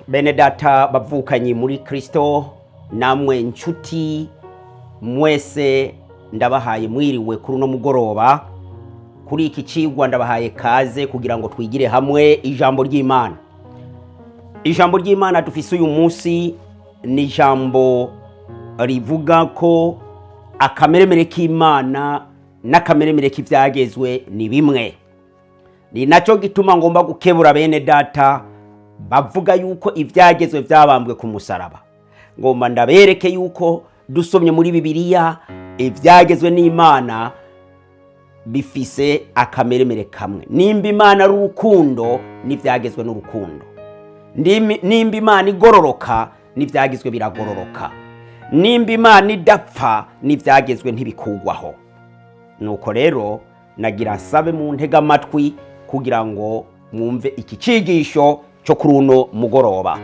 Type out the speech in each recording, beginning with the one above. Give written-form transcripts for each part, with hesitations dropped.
Bene data bavukanyi muri Kristo, namwe nshuti mwese, ndabahaye mwiriwe kuri uno mugoroba. Kuri iki cigwa ndabahaye kaze kugira ngo twigire hamwe ijambo ry'Imana. Ijambo ry'Imana dufise uyu munsi ni ijambo rivuga ko akameremere k'Imana n'akameremere k'ivyagezwe ni bimwe. Ni nacyo gituma ngomba gukebura bene data bavuga yuko ivyagezwe vyabambwe ku musaraba. Ngomba ndabereke yuko dusomye muri Bibiliya, ivyagezwe n'Imana bifise akameremere kamwe. Nimba Imana ari urukundo, n'ivyagezwe n'urukundo. Nimba Imana igororoka, n'ivyagezwe biragororoka. Nimba Imana idapfa, n'ivyagezwe ntibikugwaho. Nuko rero nagira nsabe mu ntega amatwi kugira ngo mwumve iki cigisho cyo kuri uno mugoroba.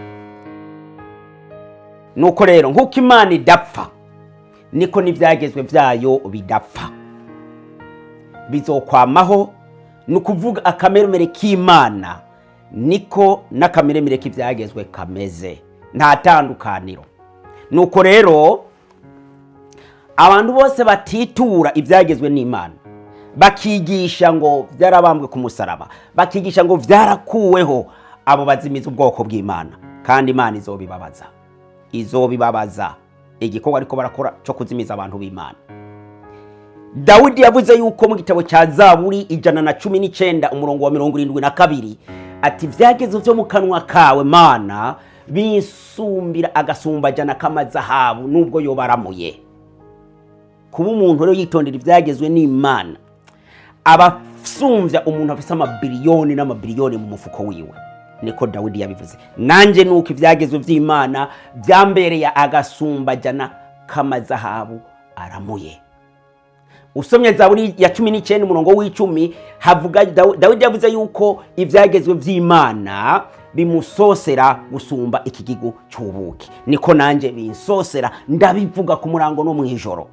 Nuko rero, nk'uko Imana idapfa, niko n'ivyagezwe vyayo bidapfa, bizokwamaho. Ni ukuvuga akameremere k'Imana niko n'akameremere k'ivyagezwe kameze, nta tandukaniro. Nuko rero abantu bose batitura ibyagezwe n'Imana, bakigisha ngo byarabambwe ku musaraba, bakigisha ngo byarakuweho, abo bazimiza ubwoko bw'Imana, kandi Imana izobibabaza, izobibabaza igikorwa ariko barakora cyo kuzimiza abantu b'Imana. Dawidi yavuze yuko mu gitabo cya Zaburi 119 umurongo wa 72 ati: "Ibyagezwe byo mu kanwa kawe, Mana, bisumbira agasumbajana k'amazahabu nubwo yobaramuye." Kuba umuntu rero yitondera ibyagezwe n'Imana, aba asumbya umuntu afise amabiliyoni n'amabiliyoni mu mufuko wiwe. Niko Dawidi yabivuze. Nanjye nuko ibyagezwe by'Imana byambereye agasumbajana k'amazahabu aramuye. Usomye Zaburi ya 19 umurongo w'10, havuga Dawidi yavuze yuko ibyagezwe by'Imana bimusosera gusumba ikigigo cy'ubuki. Niko nanjye binsosera, ndabivuga ku murango no mu ijoro.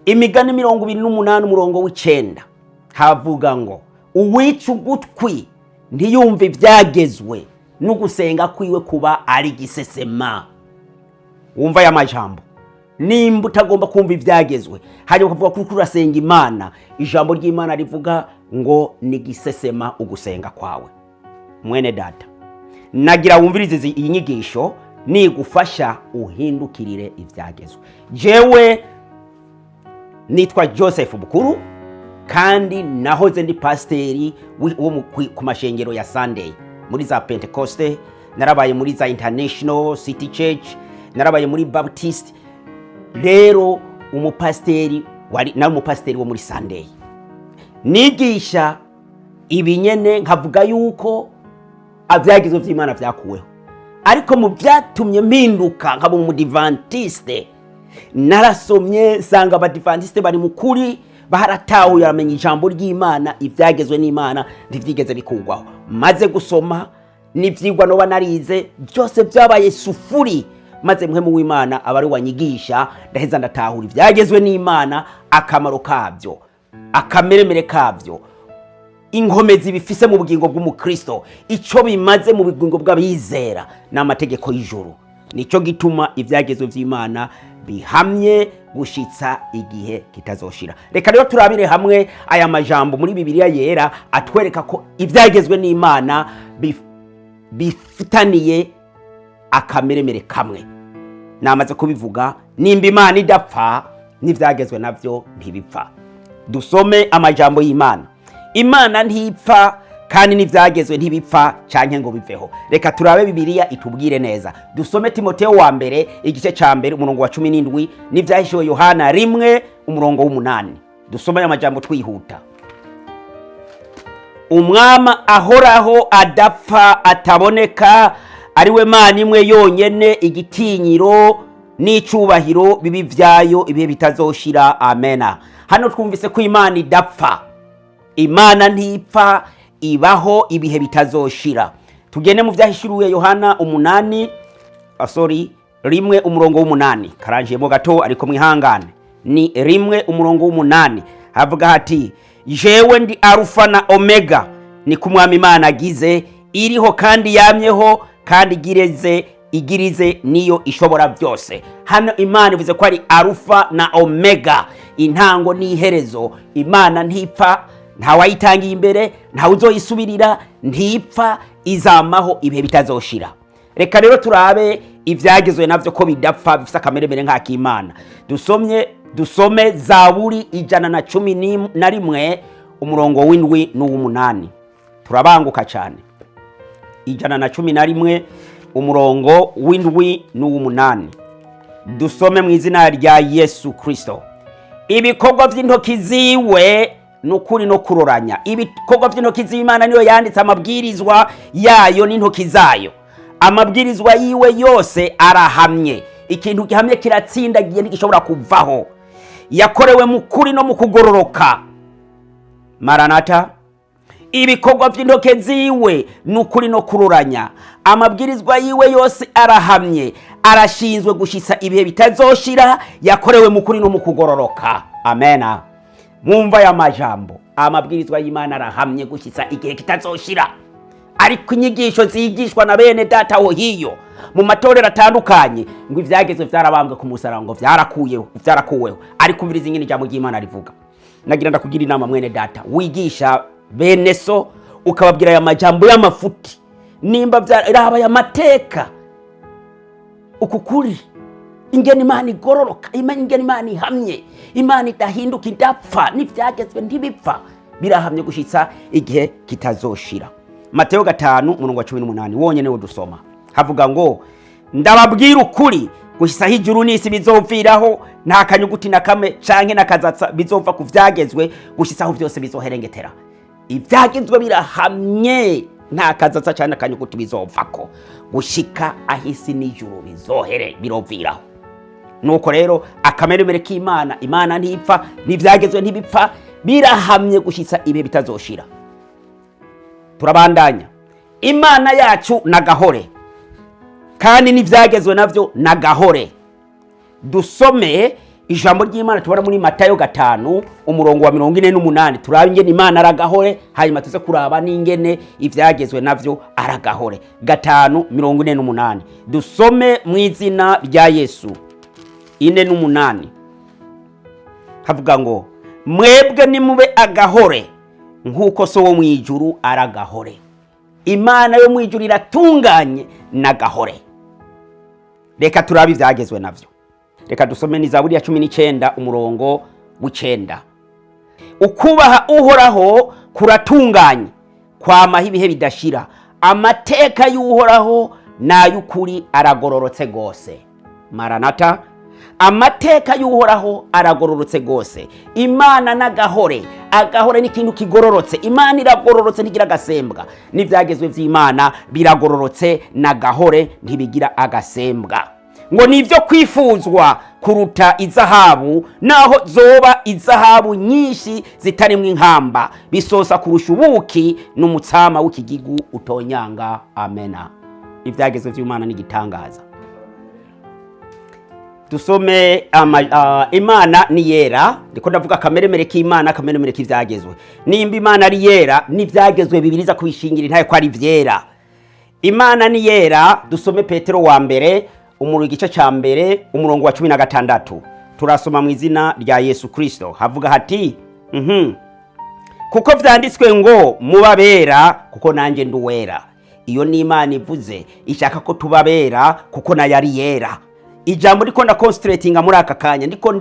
Imigani 28 umurongo w'9 havuga ngo: "Uwica ugutwi ntiyumve ibyagezwe, n'ugusenga kwiwe kuba ari gisesema." Wumva aya majambo: nimba utagomba kumva ibyagezwe, hanyuma ukavuga ko uriko urasenga Imana, ijambo ry'Imana rivuga ngo ni gisesema ugusenga kwawe. Mwene data, nagira wumvirize iyi nyigisho, nigufasha uhindukirire ibyagezwe. Jewe nitwa Joseph Bukuru, kandi nahoze ndi pasiteri wo ku mashengero ya Sunday, muri za Pentecoste, narabaye muri za International City Church, narabaye muri Baptist. Rero umupasiteri wari nari umupasiteri wo muri Sunday, nigisha ibinyene, nkavuga yuko ibyagezwe by'Imana byakuweho. Ariko mu byatumye mpinduka nkaba umudivantiste, narasomye nsanga abadivantiste bari mu kuri, baratahuye, baramenya ijambo ry'Imana, ibyagezwe n'Imana ntibyigeze bikugwaho. Maze gusoma n'ibyigwa noba narize byose byabaye sufuri, maze Mpwemu w'Imana aba ari wanyigisha, ndaheza ndatahura ibyagezwe n'Imana, akamaro kabyo, akameremere kabyo, inkomezi bifise mu bugingo bw'umukristo, icyo bimaze mu bugingo bw'abizera n'amategeko y'ijuru. Nicyo gituma ibyagezwe by'Imana bihamye gushitsa igihe kitazoshira. Reka rero turabire hamwe aya majambo muri Bibiliya Yera atwereka ko ibyagezwe n'Imana bifitaniye akameremere kamwe. Namaze kubivuga: nimba Imana idapfa, n'ibyagezwe nabyo ntibipfa. Dusome amajambo y'Imana. Imana ntipfa, kandi n'ibyagezwe ntibipfa cyangwa ngo biveho. Reka turabe Bibiliya itubwire neza. Dusome Timoteo wa mbere igice cya mbere umurongo wa 17 n'Ibyahishuwe Yohana 1 umurongo w'8. Dusome aya majambo twihuta. "Umwami ahoraho, adapfa, ataboneka, ari we Mana imwe yonyene, igitinyiro n'icubahiro bibi vyayo ibihe bitazoshira. Amena." Hano twumvise ko Imana idapfa. Imana ntipfa, ibaho ibihe bitazoshira. Tugende mu Vyahishuriwe Yohana 8, sorry, 1 umurongo w'8. Karanjiyemo gato, ariko mwihangane. Ni 1 umurongo w'8, havuga hati: "Jewe ndi Arufa na Omega, ni ku Mwami Imana agize, iriho kandi yamyeho kandi izokwamaho." Kandi igireze igirize niyo ishobora byose. Hano Imana ivuze ko ari Arufa na Omega, intango n'iherezo. Imana ntipfa, ntawayitangiye imbere, ntawe uzoyisubirira, ntipfa, izamaho ibihe bitazoshira. Reka rero turabe ibyagezwe nabyo ko bidapfa, bifite akameremere nk'ak'Imana. Dusome Zaburi 111, umurongo w'7 n'uw'umunani. Turabanguka cyane. 111, umurongo w'7 n'uw'umunani, dusome mu izina rya Yesu Kirisito. Ibikorwa by'intoki ziwe ni ukuri no kuroranya. Ibikorwa by'intoki z'Imana, niyo yanditse amabwirizwa yayo n'intoki zayo. Amabwirizwa yiwe yose arahamye. Ikintu gihamye kiratsindagiye, ntigishobora kuvaho. Yakorewe mu kuri no mu kugororoka. Maranata. Ibikorwa by'intoke ziwe ni ukuri no kuroranya. Amabwirizwa yiwe yose arahamye, arashinzwe gushyitsa ibihe bitazoshira. Yakorewe mu kuri no mu kugororoka. Amena. Mwumva aya majambo: amabwirizwa y'Imana arahamye gushyitsa igihe kitazoshira. Ariko inyigisho zigishwa na bene data aho hiyo mu matorero atandukanye ngo ibyagezwe byarabambwe ku musaraba, ngo byarakuyeho, byarakuweho. Ariko umviriza ingene ijambo ry'Imana rivuga. Nagira ndakugira inama, mwene data wigisha bene so, ukababwira aya majambo y'amafuti. Nimba byaraba aya mateka, uku kuri, ingene Imana igororoka, ingene Imana ihamye, Imana idahinduka, idapfa, n'ibyagezwe ntibipfa, birahamye gushyitsa igihe kitazoshira. Mateyo 5, umurongo wa 18 wonyene wo dusoma, havuga ngo: "Ndababwira ukuri, gushyitsaho ijuru n'isi bizoviraho, nta kanyuguti na kamwe canke n'akazatsa bizova ku vyagezwe, gushyitsaho byose bizoherengetera." Ivyagezwe birahamye, nta kazatsa canke akanyuguti bizovako gushika aho isi n'ijuru bizohere biroviraho. Nuko rero akameremere k'Imana: Imana ntipfa, n'ivyagezwe ntibipfa, birahamye gushyitsa ibihe bitazoshira. Turabandanya. Imana yacu nagahore, kandi n'ibyagezwe nabyo nagahore. Dusome ijambo ry'Imana tubona muri Matayo 5, umurongo wa 48. Turabe ingene Imana aragahore, hanyuma tuze kuraba n'ingene ibyagezwe nabyo aragahore. 5:48, dusome mu izina rya Yesu. 48 havuga ngo: "Mwebwe nimube agahore nk'uko So wo mu ijuru aragahore." Imana yo mu ijuru iratunganye n'agahore. Reka turabe ibyagezwe nabyo. Reka dusome ni Zaburi ya 19, umurongo w'9: "Ukubaha Uhoraho kuratunganye, kwamaho ibihe bidashira. Amateka y'Uhoraho ni ay'ukuri, aragororotse rwose." Maranata. Amateka y'Uhoraho aragororotse rwose. Imana n'agahore. Agahore ni ikintu kigororotse. Imana iragororotse, ntigira agasembwa. N'ibyagezwe by'Imana biragororotse, n'agahore, ntibigira agasembwa. Ngo ni ibyo kwifuzwa kuruta izahabu, naho zoba izahabu nyinshi zitarimo inkamba. Bisosa kurusha ubuki n'umutsama w'ikigigu utonyanga. Amena. Ibyagezwe by'Imana n'igitangaza. Dusome Imana ni yera. Ndiko ndavuga akameremere k'Imana, akameremere k'ivyagezwe. Nimba Imana ari yera, n'ivyagezwe bibiriza kubishingira intaye ko ari vyera. Imana ni yera. Dusome Petero wa mbere, umurongo, igice ca mbere, umurongo wa 16. Turasoma mu izina rya Yesu Kristo. Havuga hati: "Kuko vyanditswe ngo: mubabera kuko nanjye ndi uwera." Iyo ni Imana ivuze, ishaka ko tubabera kuko nayo ari yera. Ijambo ndiko ndaconcentratinga muri aka kanya, ndiko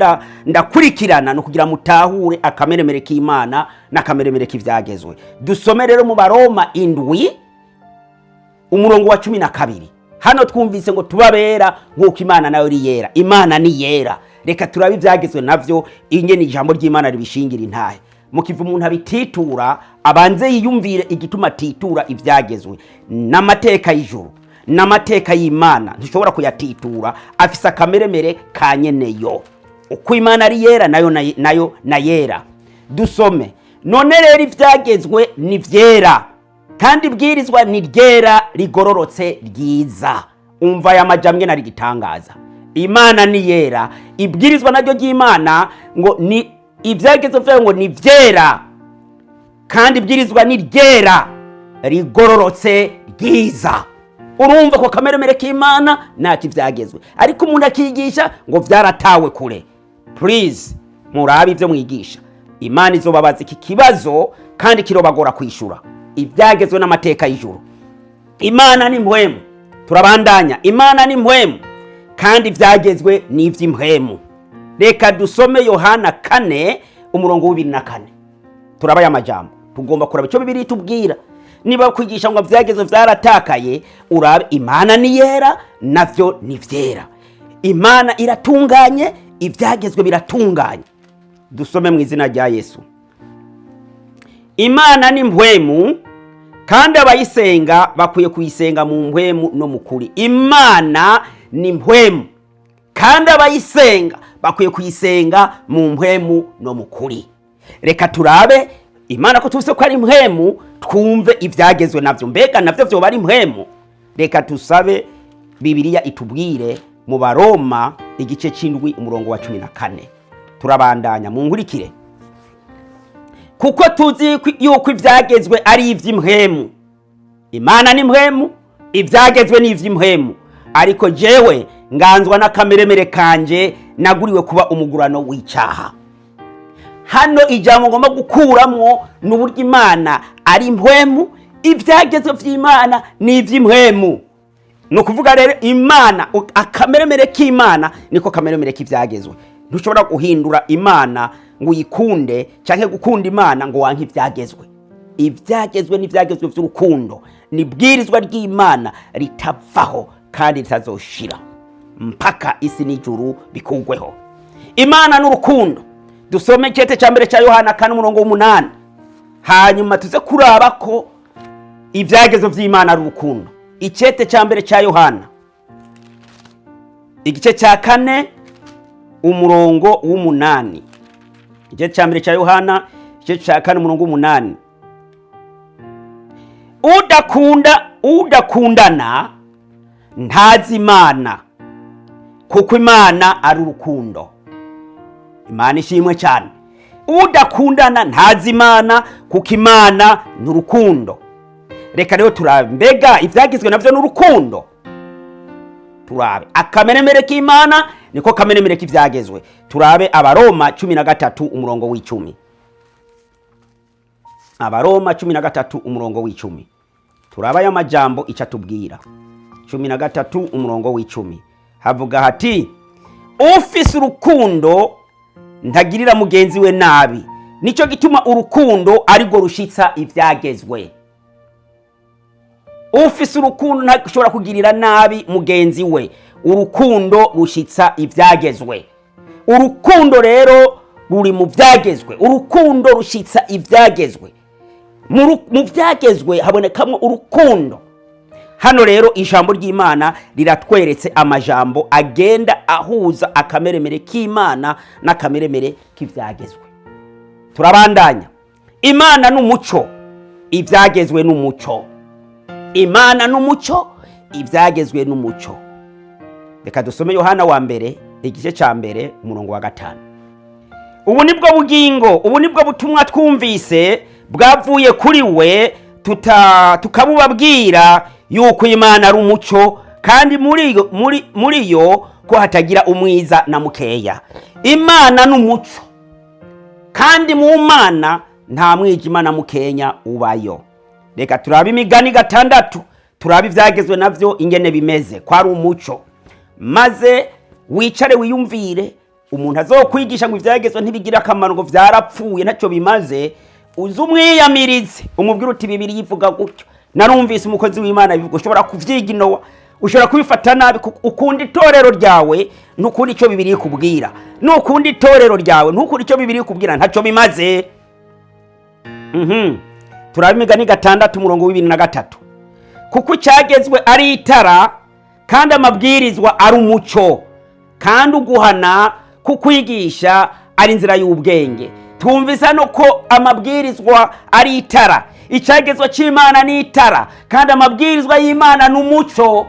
ndakurikirana, ni ukugira mutahure akameremere k'Imana n'akameremere k'ivyagezwe. Dusome rero mu Baroma 7, umurongo wa 12. Hano twumvise ngo tubabera nk'uko Imana nayo iri yera. Imana ni yera. Reka turabe ibyagezwe navyo ingene ijambo ry'Imana ribishingira intahe. Mukiva umuntu abititura, abanze yiyumvire igituma atitura ibyagezwe n'amateka y'ijuru n'amateka y'Imana. Ntishobora kuyatitura, afise akameremere ka nyeneyo. Uko Imana ari yera, nayo nayo na yera. Dusome: "None rero ibyagezwe ni vyera, kandi ibwirizwa ni ryera, rigororotse, ryiza." Umva aya majamwe nari gitangaza. Imana ni yera, ibwirizwa naryo ry'Imana ngo ni ibyagezwe vyayo ngo ni vyera, kandi ibwirizwa ni ryera, rigororotse, ryiza. Urumva ko kameremere k'Imana ntacyo ibyagezwe, ariko umuntu akigisha ngo byaratawe kure. Please, murabe ibyo mwigisha. Imana izobabaza iki kibazo kandi kirobagora kwishyura. Ibyagezwe n'amateka y'ijuru. Imana ni mpwemu. Turabandanya. Imana ni mpwemu kandi ibyagezwe ni iby'impwemu. Reka dusome Yohana 4 umurongo wa 24. Turaba aya majambo, tugomba kuraba icyo Bibiliya itubwira. Niba kwigisha ngo byagezwe byaratakaye, urabe Imana ni yera, navyo ni vyera. Imana iratunganye, ibyagezwe biratunganye. Dusome mu izina rya Yesu. Imana ni mpwemu, kandi abayisenga bakwiye kuyisenga mu mpwemu no mu kuri. Imana ni mpwemu, kandi abayisenga bakwiye kuyisenga mu mpwemu no mu kuri. Reka turabe Imana ko tuzi ko ari mpwemu, twumve ibyagezwe nabyo. Mbega nabyo byoba ari mpwemu? Reka tusabe Bibiliya itubwire mu Baroma igice cy'indwi umurongo wa 14. Turabandanya, mu nkurikire. Kuko tuzi yuko ibyagezwe ari iby'impwemu. Imana ni mpwemu, ibyagezwe ni iby'impwemu. Ariko jewe nganzwa n'akameremere kanje naguriwe kuba umugurano w'icyaha. Hano ijambo ngomba gukuramwo ni uburyo Imana ari impwemu, ibyagezwe by'Imana ni iby'impwemu. Ni ukuvuga rero Imana, akameremere k'Imana niko kameremere k'ibyagezwe. Ntushobora guhindura Imana ngo uyikunde, cyangwa gukunda Imana ngo wanke ibyagezwe. Ibyagezwe n'ibyagezwe by'urukundo, ni ibwirizwa ry'Imana ritavaho kandi ritazoshira mpaka isi n'ijuru bikugweho. Imana n'urukundo. Dusome icyete cya mbere cya Yohana 4 umurongo w'umunani, hanyuma tuze kuraba ko ibyagezo by'Imana ari urukundo. Icyete cya mbere cya Yohana igice cya 4 umurongo w'umunani. Igice cya mbere cya Yohana igice cya 4 umurongo w'umunani. Udakunda, udakundana ntazi Imana, kuko Imana ari urukundo. Imana ishimwe cyane. Udakundana ntazi Imana, kuko Imana ni urukundo. Reka rero turabe, mbega ibyagizwe nabyo ni urukundo? Turabe akameremere k'Imana niko kameremere k'ibyagezwe. Turabe Abaroma 13 umurongo w'icumi. Abaroma 13 umurongo w'icumi. Turaba aya majambo icyo atubwira. 13 umurongo w'icumi havuga hati: ufise urukundo ntagirira mugenzi we nabi, nicyo gituma urukundo arirwo rushitsa ibyagezwe. Ufise urukundo ntashobora kugirira nabi mugenzi we. Urukundo rushitsa ibyagezwe. Urukundo rero ruri mu byagezwe. Urukundo rushitsa ibyagezwe. Mu byagezwe habonekamo urukundo. Hano rero ijambo ry'Imana riratweretse amajambo agenda ahuza akameremere k'Imana n'akameremere k'ibyagezwe. Turabandanya. Imana n'umuco, ibyagezwe n'umuco. Imana n'umuco, ibyagezwe n'umuco. Reka dusome Yohana wa mbere igice cya mbere umurongo wa 5. Ubu nibwo bugingo, ubu nibwo butumwa twumvise bwavuye kuri we, tukabubabwira yuko Imana ari umuco, kandi muri yo ko hatagira umwiza na mukeya. Imana n'umuco, kandi mu Mana nta mwijima na mukenya ubayo. Reka turabe Imigani 6, turabe ibyagezwe nabyo ingene bimeze ko ari umuco. Maze wicare wiyumvire. Umuntu azokwigisha ngo ibyagezwe ntibigira akamaro, ngo byarapfuye, ntacyo bimaze, uze umwiyamirize, umubwire uti: "Bibiliya ivuga gutyo, narumvise umukozi w'Imana bivuga." Ushobora kuvyiga inowa, ushobora kubifata nabi kuko ukunda itorero ryawe, ntukunda icyo Bibiliya ikubwira. Nukunda itorero ryawe, ntukunda icyo Bibiliya ikubwira, ntacyo bimaze. Turaba Imigani 6 umurongo w'ibiri na gatatu. Kuko icyagezwe ari itara, kandi amabwirizwa ari umuco, kandi uguhana kukwigisha ari inzira y'ubwenge. Twumvise hano ko amabwirizwa ari itara, icyagezwa cy'Imana ni itara, kandi amabwirizwa y'Imana ni umuco.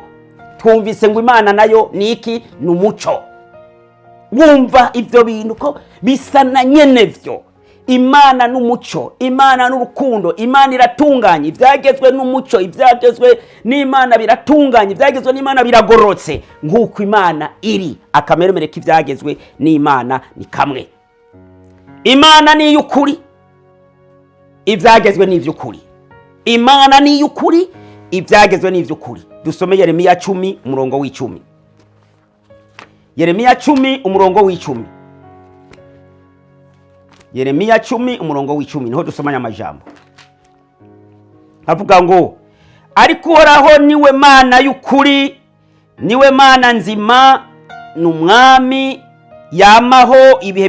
Twumvise ngo Imana nayo ni iki? Ni umuco. Wumva ibyo bintu ko bisa na nyene byo. Imana n'umuco, Imana n'urukundo, Imana iratunganye. Ibyagezwe n'umuco, ibyagezwe n'Imana biratunganye, ibyagezwe n'Imana biragororotse nk'uko Imana iri. Akameremere k'ibyagezwe n'Imana ni kamwe. Imana ni iy'ukuri, ibyagezwe ni iby'ukuri. Imana ni iy'ukuri, ibyagezwe ni iby'ukuri. Dusome Yeremiya 10 umurongo w'10. Yeremiya 10 umurongo w'10. Yeremiya 10 umurongo w'10 niho dusomanya amajambo avuga ngo: "Ariko Uhoraho niwe Mana y'ukuri, niwe Mana nzima, ni umwami yamaho ibihe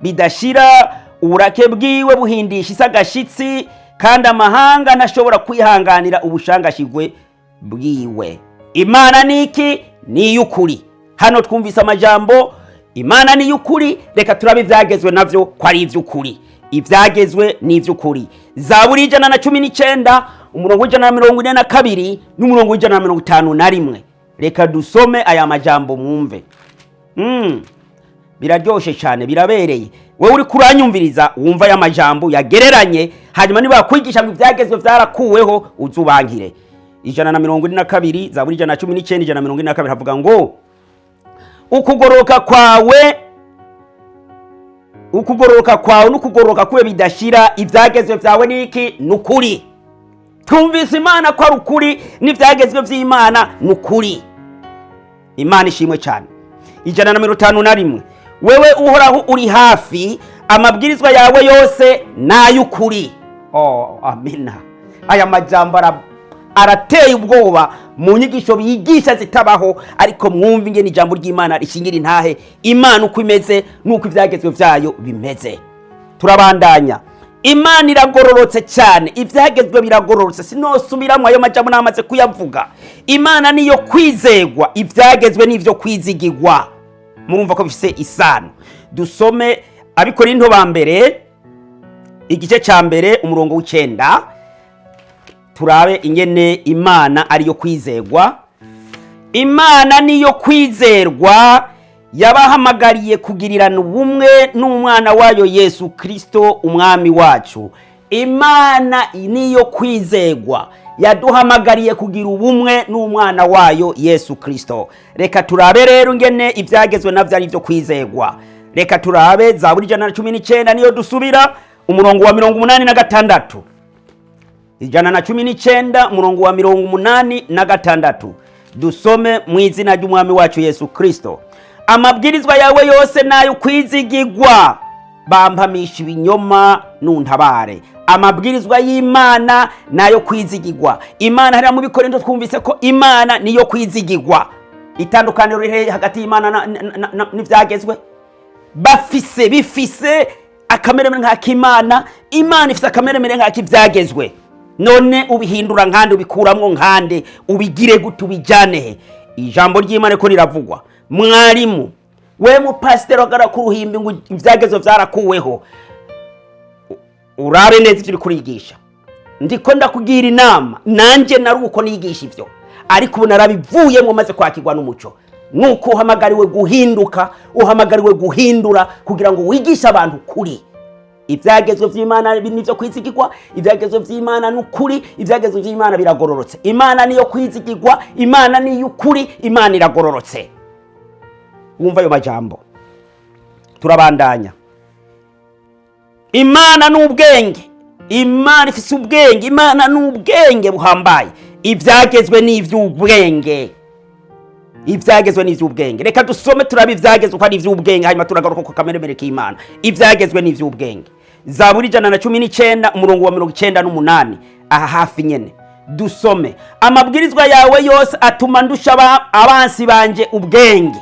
bidashira. Uburake bwiwe buhindisha isi agashitsi, kandi amahanga ntashobora kwihanganira ubushangashigwe bwiwe." Imana ni iki? Ni iy'ukuri. Hano twumvise amajambo, Imana ni iy'ukuri. Reka turabe ibyagezwe navyo ko ari iby'ukuri. Ibyagezwe ni iby'ukuri. Zaburi 119 umurongo w'142 n'umurongo w'151. Reka dusome aya majambo mwumve. Biraryoshe cyane, birabereye. Wowe uri kuranyumviriza, wumva aya majambo yagereranye, hanyuma niba bakwigisha ngo ibyagezwe byarakuweho, uzubankire. 142, Zaburi 119, 142, havuga ngo: "Ukugororoka kwawe, ukugororoka kwawe n'ukugororoka kwe bidashira. Ibyagezwe byawe ni iki? Ni ukuri." Twumvise Imana ko ari ukuri, n'ibyagezwe by'Imana ni ukuri. Imana ishimwe cyane. 151: "Wewe Uhoraho uri hafi, amabwirizwa yawe yose ni ay'ukuri." Oh, amina. Aya majambo arateye ubwoba mu nyigisho bigisha zitabaho, ariko mwumve ingene ijambo ry'Imana rishingira intahe Imana uko imeze n'uko ibyagezwe byayo bimeze. Turabandanya. Imana iragororotse cyane, ibyagezwe biragororotse. Sinosubiramo ayo majambo, namaze kuyavuga. Imana niyo kwizegwa, ibyagezwe n'ibyo kwizigigwa. Murumva ko bifise isano. Dusome Abikorinto ba mbere igice cya mbere umurongo w'9, turabe ingene Imana ariyo kwizegwa. "Imana niyo kwizerwa, yabahamagariye kugirirana ubumwe n'umwana wayo Yesu Kirisito umwami wacu." Imana niyo kwizegwa, yaduhamagariye kugira ubumwe n'umwana wayo Yesu Kirisito. Reka turabe rero ingene ibyagezwe navyo ari byo kwizegwa. Reka turabe Zaburi 119, niyo dusubira, umurongo wa 86. 119 umurongo wa 86, dusome mu izina ry'umwami wacu Yesu Kirisito. "Amabwirizwa yawe yose nayo kwizigigwa, bampamisha ibinyoma, nuntabare." Amabwirizwa y'Imana nayo kwizigigwa. Imana hariya mu Bikorinto twumvise ko Imana niyo kwizigigwa. Itandukaniro riri hagati y'Imana n'ivyagezwe bafise, bifise akameremere nk'ak'Imana. Imana ifise akameremere nk'ak'ivyagezwe. None ubihindura nkande? Ubikuramwo nkande? Ubigire gute? Ubijyane he? Ijambo ry'Imana ko riravugwa. Mwarimu we, mupasiteri uhagarara ku ruhimbi ngo ivyagezwe vyarakuweho, urabe neza ivyo uri kurigisha. Ndiko ndakugira inama. Nanjye nari uko nigisha ivyo, ariko ubu narabivuyemo maze kwakirwa n'umuco. Nuko uhamagariwe guhinduka, uhamagariwe guhindura kugira ngo wigishe abantu kuri. Ibyagezwe by'Imana nibyo kwizigirwa, ibyagezwe by'Imana ni ukuri, ibyagezwe by'Imana biragororotse. Imana niyo kwizigirwa, Imana niyo ukuri, Imana iragororotse. Wumva ayo majambo. Turabandanya. Imana ni ubwenge, Imana ifise ubwenge, Imana ni ubwenge buhambaye. Ibyagezwe ni iby'ubwenge, ibyagezwe ni iby'ubwenge. Reka dusome turabe ibyagezwe ko ari iby'ubwenge, hanyuma turagaruka ku kameremere k'Imana. Ibyagezwe ni iby'ubwenge. Zaburi 119 umurongo wa 98, aha hafi nyene, dusome: "Amabwirizwa yawe yose atuma ndusha abansi banje ubwenge."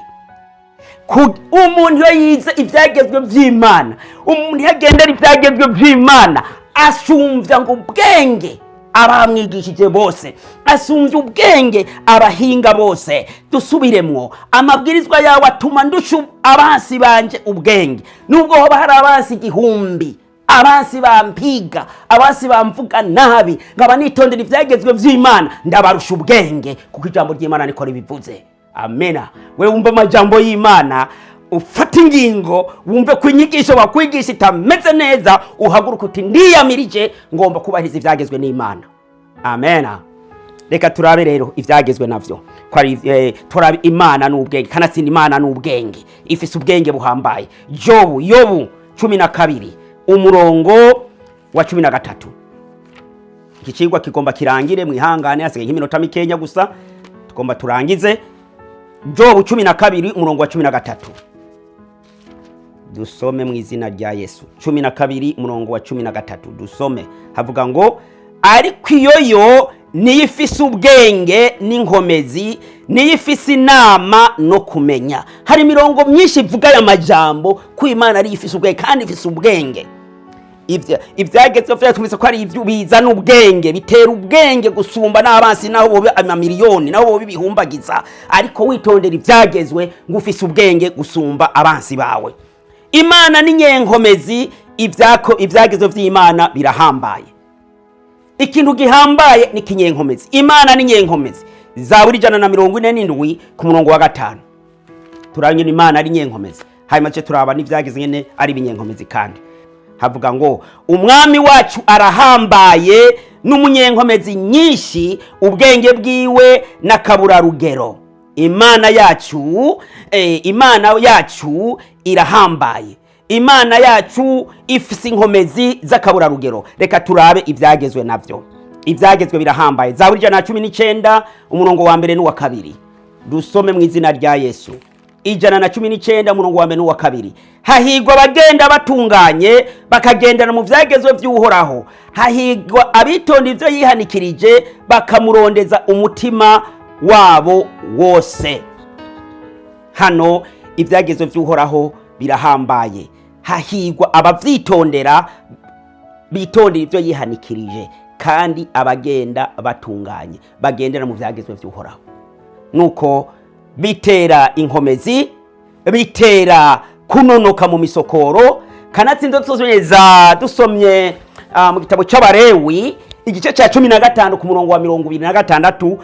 Umuntu iyo yize ibyagezwe by'Imana, umuntu iyo agendera ibyagezwe by'Imana, asumvya ngo ubwenge abamwigishije bose, asumvya ubwenge abahinga bose. Dusubiremwo: "Amabwirizwa yawe atuma ndusha abansi banje ubwenge." Nubwo hoba hari abansi 1000, abansi bampiga, abansi bamvuga nabi, nkaba nitondera ibyagezwe by'Imana, ndabarusha ubwenge, kuko ijambo ry'Imana niko ribivuze. Amena. We wumva amajambo y'Imana, ufate. Ufate ingingo, wumve ko inyigisho bakwigisha itameze neza, uhaguruka uti: "Ndiyamirije, ngomba kubahiriza ibyagezwe n'Imana." Amena. Reka turabe rero ibyagezwe navyo ko ari turabe Imana n'ubwenge. Kanatsinda, Imana n'ubwenge, ifise ubwenge buhambaye. Jobu, Yobu 12, umurongo wa 13. Iki cigwa kigomba kirangire, mwihangane, hasigaye nk'iminota mikenya gusa, tugomba turangize. Jobu 12, umurongo wa 13, dusome mu izina rya Yesu. 12, umurongo wa 13, dusome. Havuga ngo: "Ariko iyo yo niyo ifise ubwenge n'inkomezi, niyo ifise inama no kumenya." Hari imirongo myinshi ivuga aya majambo ko Imana ariyo ifise ubwenge kandi ifise ubwenge. Ibyagezweho byatwumvise ko ari ibyo bizana ubwenge, bitera ubwenge gusumba n'abansi, naho bobe amamiliyoni, naho bobe ibihumbagiza, ariko witondera ibyagezwe ngo ufise ubwenge gusumba abansi bawe. Imana ni nyenkomezi. Ibyagezwe by'Imana birahambaye. Ikintu gihambaye ni kinyenkomezi. Imana ni nyenkomezi. Zaburi 147 ku murongo wa 5, turabona Imana ari nyenkomezi. Hanyuma ce turaba n'ibyageze nyene ari ibinyenkomezi. Kandi havuga ngo: "Umwami wacu arahambaye n'umunyenkomezi nyinshi, ubwenge bwiwe n'akaburarugero." Imana yacu, Imana yacu irahambaye, Imana yacu ifise inkomezi z'akaburarugero. Reka turabe ibyagezwe navyo. Ibyagezwe birahambaye. Zaburi 119, umurongo wa mbere n'uwa kabiri, dusome mu izina rya Yesu. 119, umurongo wa mbere n'uwa kabiri: "Hahigwa abagenda batunganye, bakagendana mu byagezwe by'Uhoraho. Hahigwa abitonda ibyo yihanikirije, bakamurondeza umutima wabo wose." Hano ibyagezwe by'Uhoraho birahambaye. Hahigwa abavyitondera, bitondera ibyo yihanikirije, kandi abagenda batunganye, bagendera mu byagezwe by'Uhoraho. Nuko bitera inkomezi, bitera kunonoka mu misokoro. Kanatsinze dusomye za dusomye mu gitabo cy'Abarewi, igice cya 15, ku murongo wa 26,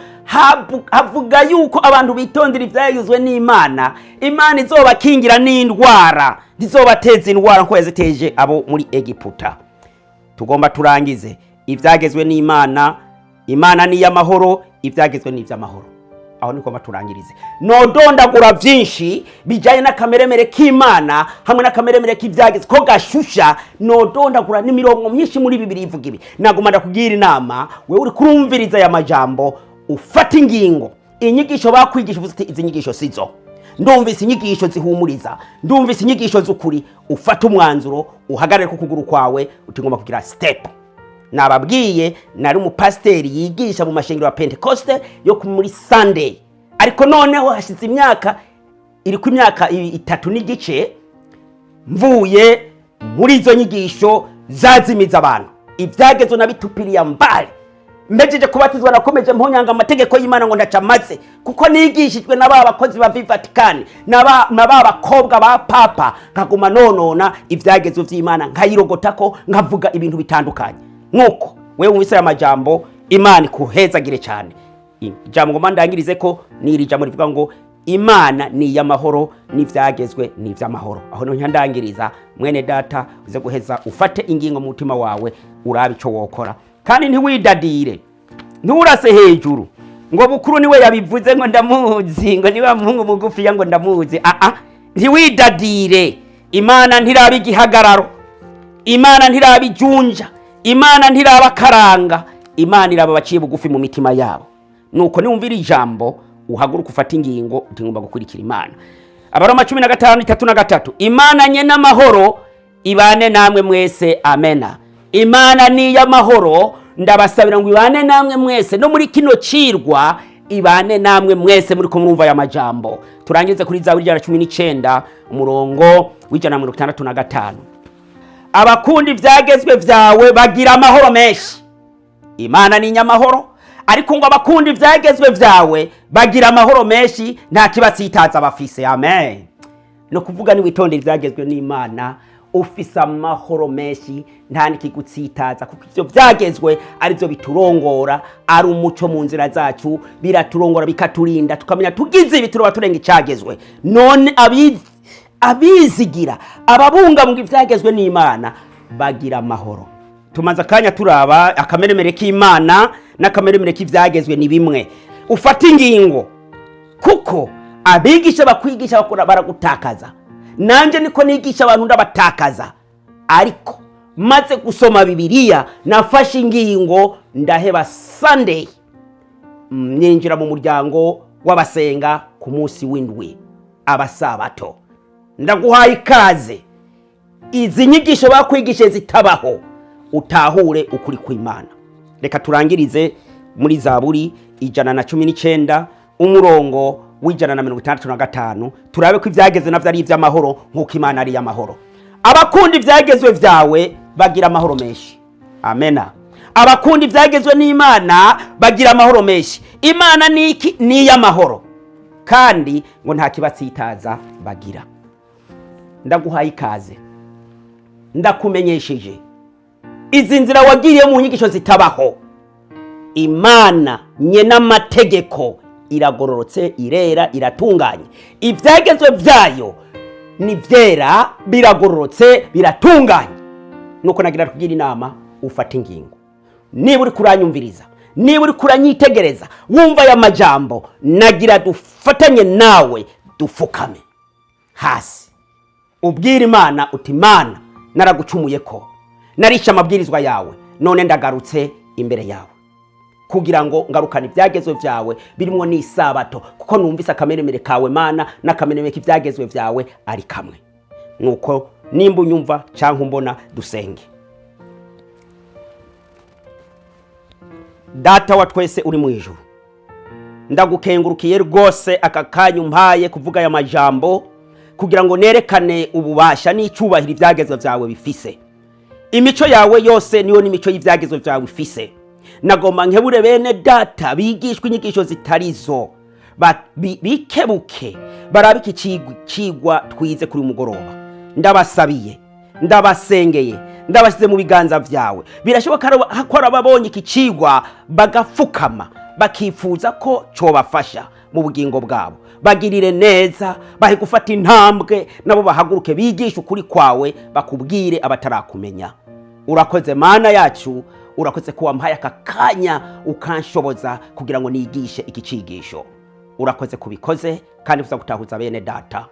havuga yuko abantu bitondera ibyagezwe n'Imana, Imana izobakingira n'indwara, ntizobateza indwara nkuko yaziteje abo muri Egiputa. Tugomba turangize. Ibyagezwe n'Imana, Imana ni iy'amahoro, ibyagezwe ni iby'amahoro. Aho niko turangirize. Nodondagura byinshi bijyanye n'akameremere k'Imana hamwe n'akameremere k'ibyagezwe ko gashusha. Nodondagura n'imirongo myinshi muri Bibiri ivuga ibi. Naguma ndakubwira inama, wewe uri kurumviriza aya majambo, ufata ingingo. Inyigisho bakwigisha, uvuze uti: "Izi nyigisho sizo, ndumvise inyigisho zihumuriza, ndumvise inyigisho z'ukuri." Ufate umwanzuro, uhagarare ku kuguru kwawe, uti: "Ngomba kugira step." Nababwiye, nari umupasiteri yigisha mu mashengero ya Pentecoste yo muri Sunday, ariko noneho hashize imyaka iri ku imyaka 3 n'igice mvuye muri izo nyigisho zazimiza abantu. Ibyagezwe nabitupiriye mbali. Mbejeje kubatizwa, nakomeje mponyanga amategeko y'Imana ngo ndaca maze, kuko nigishijwe na ba bakozi ba Vatikani na ba bakobwa ba papa, nkaguma nonona ibyagezwe by'Imana, nkayirogotako, nkavuga ibintu bitandukanye. Nuko wewe wumvise aya majambo, Imana ikuhezagire cyane. Ijambo ngomba ndangirize ko ni iri jambo rivuga ngo: "Imana ni iy'amahoro, n'ibyagezwe ni iby'amahoro." Aho niho ndangiriza. Mwene data, uze guheza ufate ingingo mu mutima wawe, urabe icyo wokora, kandi ntiwidadire, nturase hejuru ngo bukuru niwe yabivuze, ngo ndamuzi, ngo niba muhungu mugufiya, ngo ndamuzi. Aa, ntiwidadire. Imana ntiraba igihagararo, Imana ntiraba ijunja, Imana ntiraba akaranga, Imana iraba abaciye bugufi mu mitima yabo. Nuko niwumvira ijambo, uhaguruka ufate ingingo uti: "Ngomba gukurikira Imana." Abaroma 15, 33: "Imana nye n'amahoro ibane namwe mwese. Amena." Imana ni iy'amahoro. Ndabasabira ngo ibane namwe mwese, no muri kino cirwa ibane namwe mwese muri ko murumva aya majambo. Turangize kuri Zaburi 119, umurongo wa 165: "Abakunda ibyagezwe byawe bagira amahoro menshi." Imana ni inyamahoro, ariko ngo abakunda ibyagezwe byawe bagira amahoro menshi, nta kibatsitaza bafise. Amen. No kuvuga, niwitondera ibyagezwe n'Imana, ufise amahoro menshi, nta n'ikigutsitaza, kuko ivyo vyagezwe arivyo biturongora, ari umuco mu nzira zacu, biraturongora, bikaturinda, tukamenya tugize ibi turoba turenga icagezwe. None abizi Abizigira, ababungabunga ibyagezwe n'Imana bagira amahoro. Tumaze akanya turaba akameremere k'Imana n'akameremere k'ibyagezwe ni bimwe. Ufata ingingo, kuko abigisha bakwigisha bakora baragutakaza. Nanjye niko nigisha abantu ndabatakaza, ariko maze gusoma Bibiliya nafashe ingingo, ndaheba Sunday, ninjira mu muryango w'abasenga ku munsi w'indwi, abasabato. Ndaguhaye ikaze. Izi nyigisho bakwigishije zitabaho, utahure ukuri kw'Imana. Reka turangirize muri Zaburi 119, umurongo w'165, turabe ko ibyagezwe navyo ari iby'amahoro nk'uko Imana ari iy'amahoro. Abakunda ibyagezwe vyawe bagira amahoro menshi. Amena. Abakunda ibyagezwe n'Imana bagira amahoro menshi. Imana ni iki? Ni iy'amahoro, kandi ngo nta kibatsitaza bagira. Ndaguhaye ikaze, ndakumenyesheje izi nzira wagiriye mu nyigisho zitabaho. Imana nye n'amategeko iragororotse, irera, iratunganye. Ibyagezwe byayo ni byera, biragororotse, biratunganye. Nuko nagira kugira inama, ufata ingingo. Niba uri kuranyumviriza, niba uri kuranyitegereza, wumva aya majambo, nagira dufatanye nawe dufukame hasi, ubwira Imana uti: "Imana, naragucumuye ko narishe amabwirizwa yawe, none ndagarutse imbere yawe kugira ngo ngarukane ibyagezwe byawe birimo n'isabato, kuko numvise akameremere kawe Mana n'akameremere k'ibyagezwe byawe ari kamwe." Nuko nimba unyumva cyangwa umbona, dusenge. Data wa twese uri mu ijuru, ndagukengurukiye rwose aka kanya umpaye kuvuga aya majambo kugira ngo nerekane ububasha n'icyubahiro ibyagezwe byawe bifise. Imico yawe yose niyo n'imico y'ibyagezwe byawe ifise. Nagomba nkebure bene data bigishwa inyigisho zitari zo, bikebuke barabe iki cigwa twize kuri mugoroba. Ndabasabiye, ndabasengeye, ndabashyize mu biganza byawe. Birashoboka ko hari ababonye iki cigwa bagapfukama, bakifuza ko cobafasha mu bugingo bwabo. Bagirire neza, bahe gufata intambwe, nabo bahaguruke bigishe ukuri kwawe, bakubwire abatarakumenya. Urakoze Mana yacu, urakoze ko wampaye aka kanya ukanshoboza kugira ngo nigishe iki cigisho. Urakoze kubikoze kandi uza gutahuza bene data.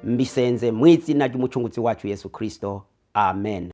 Mbisenze mu izina ry'Umucunguzi wacu Yesu Kristo, amen.